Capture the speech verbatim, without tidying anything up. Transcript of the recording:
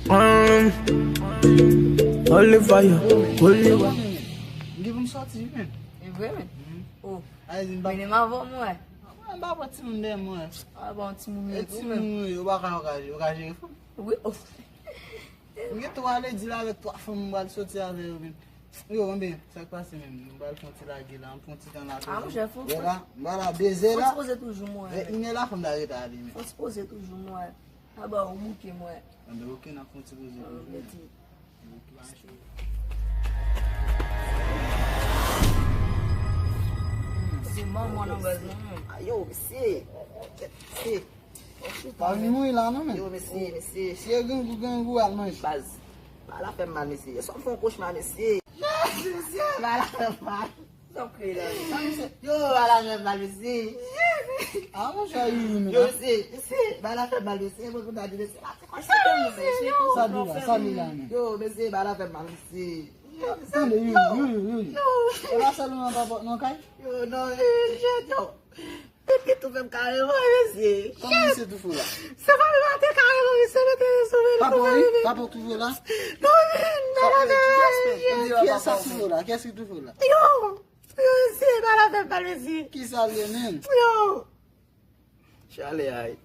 Um, holy fire, holy fire. M gen pou m sòti, wi, men. E vre, men? Oh. Ay, di m pa. Mennen m avè w, mwen. Mwen, m pa pran timoun dèyè mwen. Ah, bon, timoun. E yo tou, timoun, men. Wi, yo pa ka, yo ka, yo ka jere fanm. Wi, oh. M gen twa lady la avèk twa fanm, m pral sòti avè yo, men. Yo, konbyen? Sa k pase menm? M pral fè yon ti lage la, m pran ti tan la. Ah, monchè, fò, fò. Wè la, m pral la, beze la. Fò ti poze toujou, mwen. Vè inè la, fanm ta rete ale, men. Fò ti poze toujou, mwen. Aba, ou bouke, mwen. Anben, oke, n ap fè yon ti poze toujou, men. Se manman nan baz nan, men. Ayo, mesye. Mesye. Pa vin mouri la non, men. Yo, mesye, mesye. Si e grangou, grangou, al manje. Baz, bagay la fè m mal, mesye. Yè swa m fè yon kochma, mesye. Mesye, bagay la fè m mal. Sa w kreye la? Yo, bagay la fè m mal, mesye. Ah, monchè, wi, wi, men. Yo, mesye, mesye, bagay la fè m mal, mesye. Mwen konn ta di, mesye, la, se kochma, mesye. Sa di la, sa di la, men. Yo, mesye, bagay la fè m mal, mesye. Tande, Youri, Youri, Youri. E pa sèl ou nan papòt non kay? Yo, non, mesye, yo. Depi tou fè m kareman, mesye. Kòman misye toufe w la? Se pa li mate kareman, misye mete sou men li toufe li. Papa w toufe w la? Non, men, nan la men, mesye. Kiyès sa toufe w la? Kiyès ki toufe w la? Yo! Yo, mesye, bagay la fè m mal, mesye. Kisa l ye menm? Yo! Chale ay.